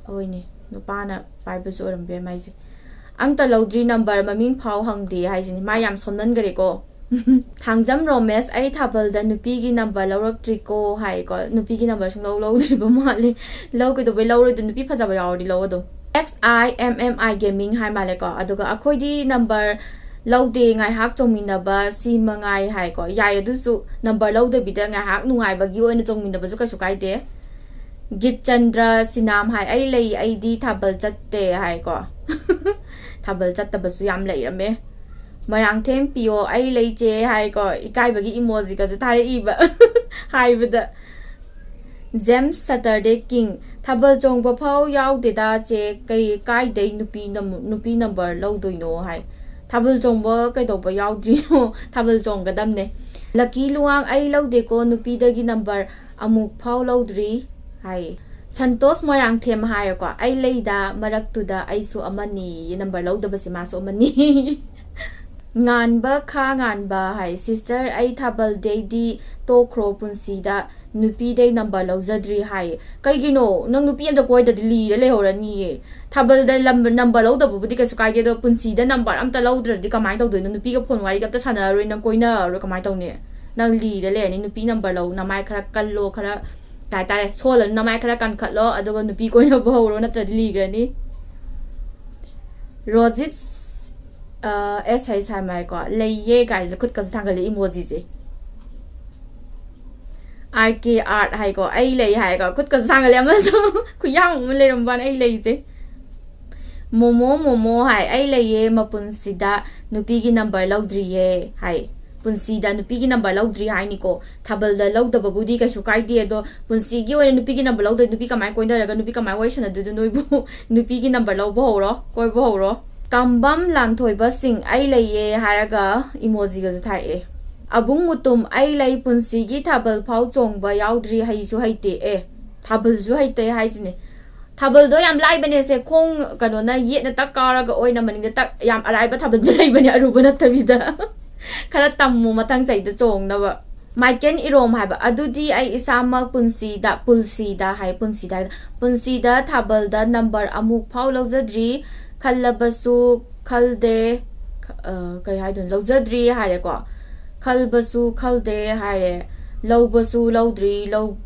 ꯍꯣꯏꯅꯦ, ꯅꯨꯄꯥꯅ ꯄꯥꯏꯕꯁꯨ ꯑꯣꯏꯔꯝꯕ ꯌꯥꯏ ꯃꯥꯏꯁꯦ꯫ "ꯑꯝꯇ ꯂꯧꯗ꯭ꯔꯤ ꯅꯝꯕꯔ, ꯃꯃꯤꯡ ꯐꯥꯎ ꯍꯪꯗꯦ" ꯍꯥꯏꯁꯤꯅꯤ, ꯃꯥ ꯌꯥꯝ ꯁꯣꯟꯃꯟꯈꯔꯦꯀꯣ꯫ ꯊꯥꯡꯖꯝ ꯔꯣꯃꯦꯁ, "ꯑꯩ ꯊꯥꯕꯜꯗ ꯅꯨꯄꯤꯒꯤ ꯅꯝꯕꯔ ꯂꯧꯔꯛꯇ꯭ꯔꯤꯀꯣ" ꯍꯥꯏꯀꯣ, ꯅꯨꯄꯤꯒꯤ ꯅꯝꯕꯔ ꯁꯨꯡꯂꯧ ꯂꯧꯗ꯭ꯔꯤꯕ ꯃꯥꯜꯂꯦ꯫ ꯂꯧ, ꯀꯩꯗꯧꯕꯩ ꯂꯧꯔꯣꯏꯗꯣ? ꯅꯨꯄꯤ ꯐꯖꯕ ꯌꯥꯎꯔꯗꯤ ꯂꯧ ꯑꯗꯨꯝ꯫ X I M M I Gaming ꯍꯥꯏ ꯃꯥꯜꯂꯦꯀꯣ꯫ ꯑꯗꯨꯒ "ꯑꯩꯈꯣꯏꯗꯤ ꯅꯝꯕꯔ ꯂꯧꯗꯦ, ꯉꯥꯏꯍꯥꯛ ꯆꯣꯡꯃꯤꯟꯅꯕ ꯁꯤ ꯃꯉꯥꯏ" ꯍꯥꯏꯀꯣ꯫ ꯌꯥꯏ, ꯑꯗꯨꯁꯨ ꯅꯝꯕꯔ ꯂꯧꯗꯕꯤꯗ ꯉꯥꯏꯍꯥꯛ ꯅꯨꯡꯉꯥꯏꯕꯒꯤ ꯑꯣꯏꯅ ꯆꯣꯡꯃꯤꯟꯅꯕꯁꯨ ꯀꯩꯁꯨ ꯀꯥꯏꯗꯦ꯫ ꯒꯤꯠꯆꯟꯗ꯭ꯔ ꯁꯤꯅꯥꯝ ꯍꯥꯏ, "ꯑꯩ ꯂꯩ, ꯑꯩꯗꯤ ꯊꯥꯕꯜ ꯆꯠꯇꯦ" ꯍꯥꯏꯀꯣ꯫ ꯊꯥꯕꯜ ꯆꯠꯇꯕꯁꯨ ꯌꯥꯝ ꯂꯩꯔꯝꯃꯦ꯫ ꯃꯣꯏꯔꯥꯡꯊꯦꯝ ꯄꯤꯌꯣ, "ꯑꯩ ꯂꯩ ꯆꯦ" ꯍꯥꯏꯀꯣ, ꯏꯀꯥꯏꯕꯒꯤ ꯏꯃꯣꯖꯤꯒꯁꯨ ꯊꯥꯔꯛꯏꯕ꯫ ꯍꯥꯏꯕꯗ꯫ James Saturday King, "ꯊꯥꯕꯜ ꯆꯣꯡꯕ ꯐꯥꯎ ꯌꯥꯎꯗꯦꯗ ꯆꯦ, ꯀꯩ ꯀꯥꯏꯗꯩ ꯅꯨꯄꯤ ꯅꯝ-, ꯅꯨꯄꯤ ꯅꯝꯕꯔ ꯂꯧꯗꯣꯏꯅꯣ?" ꯍꯥꯏ꯫ ꯊꯥꯕꯜ ꯆꯣꯡꯕ ꯀꯩꯗꯧꯕ ꯌꯥꯎꯗ꯭ꯔꯤꯅꯣ? ꯊꯥꯕꯜ ꯆꯣꯡꯒꯗꯝꯅꯦ꯫ ꯂꯀꯤ ꯂꯨꯋꯥꯡ, "ꯑꯩ ꯂꯧꯗꯦꯀꯣ ꯅꯨꯄꯤꯗꯒꯤ ꯅꯝꯕꯔ ꯑꯃꯨꯛ ꯐꯥꯎ ꯂꯧꯗ꯭ꯔꯤ" ꯍꯥꯏ꯫ ꯁꯟꯇꯣꯁ ꯃꯣꯏꯔꯥꯡꯊꯦꯝ ꯍꯥꯏꯔꯦꯀꯣ, "ꯑꯩ ꯂꯩꯗ, ꯃꯔꯛꯇꯨꯗ ꯑꯩꯁꯨ ꯑꯃꯅꯤ"꯫ ꯅꯝꯕꯔ ꯂꯧꯗꯕꯁꯦ ꯃꯥꯁꯨ ꯑꯃꯅꯤ꯫ ꯉꯥꯟꯕ ꯈꯥ ꯉꯥꯟꯕ ꯍꯥꯏ, "Sister, ꯑꯩ ꯊꯥꯕꯜꯗꯩꯗꯤ ꯇꯣꯛꯈ꯭ꯔꯣ, ꯄꯨꯟꯁꯤꯗ ꯅꯨꯄꯤꯗꯩ ꯅꯝꯕꯔ ꯂꯧꯖꯗ꯭ꯔꯤ" ꯍꯥꯏ꯫ ꯀꯩꯒꯤꯅꯣ? ꯅꯪ ꯅꯨꯄꯤ ꯑꯝꯇ ꯀꯣꯏꯗ꯭ꯔꯗꯤ ꯂꯤꯔ ꯂꯩꯍꯧꯔꯅꯤꯌꯦ꯫ ꯊꯥꯕꯜꯗ ꯂꯝ-, ꯅꯝꯕꯔ ꯂꯧꯗꯕꯕꯨꯗꯤ ꯀꯩꯁꯨ ꯀꯥꯏꯗꯦ, ꯑꯗꯣ ꯄꯨꯟꯁꯤꯗ ꯅꯝꯕꯔ ꯑꯝꯇ ꯂꯧꯗ꯭ꯔꯗꯤ ꯀꯃꯥꯏꯅ ꯇꯧꯗꯣꯏꯅꯣ? ꯅꯨꯄꯤꯒ ꯐꯣꯟ ꯋꯥꯔꯤꯒ ꯑꯝꯇ ꯁꯥꯟꯅꯔꯔꯣꯏ, ꯅꯪ ꯀꯣꯏꯅꯔꯔꯣꯏ, ꯀꯃꯥꯏꯅ ꯇꯧꯅꯤ? ꯅꯪ ꯂꯤꯔ ꯂꯩꯔꯅꯤ꯫ ꯅꯨꯄꯤ ꯅꯝꯕꯔ ꯂꯧ, ꯅꯃꯥꯏ ꯈꯔ ꯀꯜꯂꯣ, ꯈꯔ ꯀꯩ ꯍꯥꯏꯇꯥꯔꯦ, ꯁꯣꯜꯂꯅꯨ, ꯅꯃꯥꯏ ꯈꯔ ꯀꯟꯈꯠꯂꯣ, ꯑꯗꯨꯒ ꯅꯨꯄꯤ ꯀꯣꯏꯅꯕ ꯍꯧꯔꯣ, ꯅꯠꯇ꯭ꯔꯗꯤ ꯂꯤꯈ꯭ꯔꯅꯤ꯫ ꯔꯣꯖꯤꯠꯁ, ꯑ, ꯑꯦꯁ ꯍꯩꯁ ꯍꯥꯏ ꯃꯥꯏꯀꯣ, "ꯂꯩꯌꯦ" ꯀꯥꯏꯁꯦ ꯈꯨꯠꯀꯁꯨ ꯊꯥꯡꯒꯠꯂꯦ ꯏꯃꯣꯖꯤꯁꯦ꯫ ꯑꯥꯔ ꯀꯦ ꯑꯥꯔꯠ ꯍꯥꯏꯀꯣ, "ꯑꯩ ꯂꯩ" ꯍꯥꯏꯀꯣ, ꯈꯨꯠꯀꯁꯨ ꯊꯥꯡꯒꯠꯂꯦ ꯑꯃꯁꯨ꯫ ꯈꯨꯌꯥꯝ ꯑꯃ ꯂꯩꯔꯝꯕꯅꯦ ꯑꯩ ꯂꯩꯁꯦ꯫ ꯃꯣꯃꯣ ꯃꯣꯃꯣ ꯍꯥꯏ, "ꯑꯩ ꯂꯩꯌꯦ, ꯃꯄꯨꯟꯁꯤꯗ ꯅꯨꯄꯤꯒꯤ ꯅꯝꯕꯔ ꯂꯧꯗ꯭ꯔꯤꯌꯦ" ꯍꯥꯏ꯫ ꯄꯨꯟꯁꯤꯗ ꯅꯨꯄꯤꯒꯤ ꯅꯝꯕꯔ ꯂꯧꯗ꯭ꯔꯤ ꯍꯥꯏꯅꯤꯀꯣ꯫ ꯊꯥꯕꯜꯗ ꯂꯧꯗꯕꯕꯨꯗꯤ ꯀꯩꯁꯨ ꯀꯥꯏꯗꯦ, ꯑꯗꯣ ꯄꯨꯟꯁꯤꯒꯤ ꯑꯣꯏꯅ ꯅꯨꯄꯤꯒꯤ ꯅꯝꯕꯔ ꯂꯧꯗ꯭ꯔꯗꯤ ꯅꯨꯄꯤ ꯀꯃꯥꯏꯅ ꯀꯣꯏꯅꯔꯒ ꯅꯨꯄꯤ ꯀꯃꯥꯏꯅ ꯋꯥꯔꯤ ꯁꯥꯟꯅꯗꯣꯏꯗꯣ ꯅꯣꯏꯕꯨ? ꯅꯨꯄꯤꯒꯤ ꯅꯝꯕꯔ ꯂꯧꯕ ꯍꯧꯔꯣ, ꯀꯣꯏꯕ ꯍꯧꯔꯣ꯫ ꯀꯥꯝꯕꯝ ꯂꯥꯟꯊꯣꯏꯕ ꯁꯤꯡ, "ꯑꯩ ꯂꯩꯌꯦ" ꯍꯥꯏꯔꯒ ꯏꯃꯣꯖꯤꯒꯁꯨ ꯊꯥꯔꯛꯑꯦ꯫ ꯑꯕꯨꯡ ꯃꯨꯇꯨꯝ, "ꯑꯩ ꯂꯩ, ꯄꯨꯟꯁꯤꯒꯤ ꯊꯥꯕꯜ ꯐꯥꯎ ꯆꯣꯡꯕ ꯌꯥꯎꯗ꯭ꯔꯤ, ꯍꯩꯁꯨ ꯍꯩꯇꯦ"꯫ ꯑꯦ, ꯊꯥꯕꯜꯁꯨ ꯍꯩꯇꯦ ꯍꯥꯏꯁꯤꯅꯦ꯫ ꯊꯥꯕꯜꯗꯣ ꯌꯥꯝ ꯂꯥꯏꯕꯅꯦ ꯁꯦ, ꯈꯣꯡ ꯀꯩꯅꯣꯅ ꯌꯦꯠꯅ ꯇꯛ ꯀꯥꯎꯔꯒ ꯑꯣꯏꯅ ꯃꯅꯤꯡꯗ ꯇꯛ, ꯌꯥꯝ ꯑꯔꯥꯏꯕ ꯊꯥꯕꯜꯁꯨ ꯂꯩꯕꯅꯦ, ꯑꯔꯨꯕ ꯅꯠꯇꯕꯤꯗ꯫ ꯈꯔ ꯇꯝꯃꯨ ꯃꯊꯪ ꯆꯍꯤꯗ ꯆꯣꯡꯅꯕ꯫ ꯃꯥꯏꯀꯦꯟ ꯏꯔꯣꯝ ꯍꯥꯏꯕ, "ꯑꯗꯨꯗꯤ ꯑꯩ ꯏꯁꯥꯃꯛ ꯄꯨꯟꯁꯤꯗ", ꯄꯨꯜꯁꯤꯗ ꯍꯥꯏ, ꯄꯨꯟꯁꯤꯗ ꯍꯥꯏ, "ꯄꯨꯟꯁꯤꯗ ꯊꯥꯕꯜꯗ ꯅꯝꯕꯔ ꯑꯃꯨꯛ ꯐꯥꯎ ꯂꯧꯖꯗ꯭ꯔꯤ, ꯈꯜꯂꯕꯁꯨ ꯈꯜꯗꯦ", ꯑ, ꯀꯩ ꯍꯥꯏꯗꯣꯏꯅꯣ, "ꯂꯧꯖꯗ꯭ꯔꯤ" ꯍꯥꯏꯔꯦꯀꯣ, "ꯈꯜꯕꯁꯨ ꯈꯜꯗꯦ" ꯍꯥꯏꯔꯦ, "ꯂꯧꯕꯁꯨ ꯂꯧꯗ꯭ꯔꯤ, ꯂꯧ-,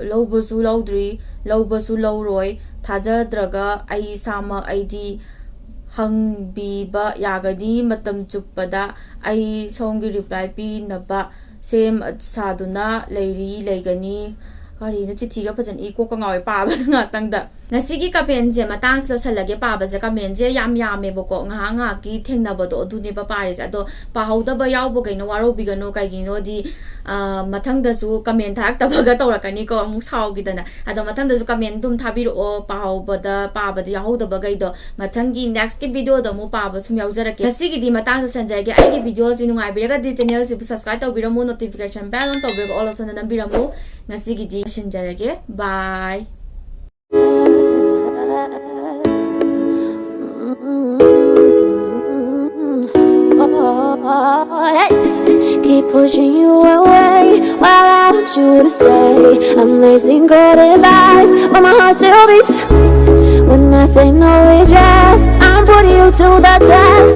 ꯂꯧꯕꯁꯨ ꯂꯧꯗ꯭ꯔꯤ, ꯂꯧꯕꯁꯨ ꯂꯧꯔꯣꯏ, ꯊꯥꯖꯗ꯭ꯔꯒ ꯑꯩ ꯏꯁꯥꯃꯛ ꯑꯩꯗꯤ ꯍꯪꯕꯤꯕ ꯌꯥꯒꯅꯤ, ꯃꯇꯝ ꯆꯨꯞꯄꯗ ꯑꯩ ꯁꯣꯝꯒꯤ ꯔꯤꯄ꯭ꯂꯥꯏ ꯄꯤꯅꯕ ꯁꯦꯝ ꯁꯥꯗꯨꯅ ꯂꯩꯔꯤ, ꯂꯩꯒꯅꯤ"꯫ ꯀꯔꯤꯅꯣ, ꯆꯤꯊꯤꯒ ꯐꯖꯅ ꯏ, ꯀꯣꯛꯀ ꯉꯥꯎꯋꯦ ꯄꯥꯕꯗ ꯉꯥꯛꯇꯪꯗ꯫ ꯉꯁꯤꯒꯤ ꯀꯃꯦꯟꯁꯦ ꯃꯇꯥꯡꯁꯤ ꯂꯣꯏꯁꯤꯜꯂꯒꯦ꯫ ꯄꯥꯕꯁꯦ ꯀꯃꯦꯟꯁꯦ ꯌꯥꯝ ꯌꯥꯝꯃꯦꯕꯀꯣ, ꯉꯥꯏꯍꯥꯛ ꯉꯥꯏꯍꯥꯛꯀꯤ ꯊꯦꯡꯅꯕꯗꯣ ꯑꯗꯨꯅꯦꯕ ꯄꯥꯔꯤꯁꯦ꯫ ꯑꯗꯣ ꯄꯥꯍꯧꯗꯕ ꯌꯥꯎꯕꯈꯩꯅ ꯋꯥꯔꯧꯕꯤꯒꯅꯨ, ꯀꯩꯒꯤꯅꯣꯗꯤ ꯑ, ꯃꯊꯪꯗꯁꯨ ꯀꯃꯦꯟ ꯊꯥꯔꯛꯇꯕꯒ ꯇꯧꯔꯛꯀꯅꯤꯀꯣ, ꯑꯃꯨꯛ ꯁꯥꯎꯈꯤꯗꯅ꯫ ꯑꯗꯣ ꯃꯊꯪꯗꯁꯨ ꯀꯃꯦꯟ ꯑꯗꯨꯝ ꯊꯥꯕꯤꯔꯛꯑꯣ, ꯄꯥꯍꯧꯕꯗ, ꯄꯥꯕꯗ ꯌꯥꯎꯍꯧꯗꯕꯈꯩꯗꯣ꯫ ꯃꯊꯪꯒꯤ ꯅꯦꯛꯁꯀꯤ ꯚꯤꯗꯤꯑꯣꯗ ꯑꯃꯨꯛ ꯄꯥꯕ ꯁꯨꯝ ꯌꯥꯎꯖꯔꯛꯀꯦ꯫ ꯉꯁꯤꯒꯤꯗꯤ ꯃꯇꯥꯡ ꯂꯣꯏꯁꯟꯖꯔꯒꯦ꯫ ꯑꯩꯒꯤ ꯚꯤꯗꯤꯑꯣꯁꯤ ꯅꯨꯡꯉꯥꯏꯕꯤꯔꯒꯗꯤ ꯆꯦꯅꯦꯜꯁꯤꯕꯨ ꯁꯕꯁꯀ꯭ꯔꯥꯏꯕ ꯇꯧꯕꯤꯔꯝꯃꯨ, ꯅꯣꯇꯤꯐꯤꯀꯦꯁꯟ ꯕꯦꯜ ꯑꯣꯟ ꯇꯧꯕꯤꯔꯒ ꯑꯣꯜ ꯑꯣꯞꯁꯟꯗ ꯅꯝꯕꯤꯔꯝꯃꯨ꯫ ꯉꯁꯤꯒꯤꯗꯤ ꯂꯣꯏꯁꯤꯟꯖꯔꯒꯦ꯫ ꯕꯥꯏ꯫ Oh, hey. Keep pushing you away while I want you to stay. Amazing, cold as ice, but my heart still beats. When I say no, it's yes. I'm putting you to the test.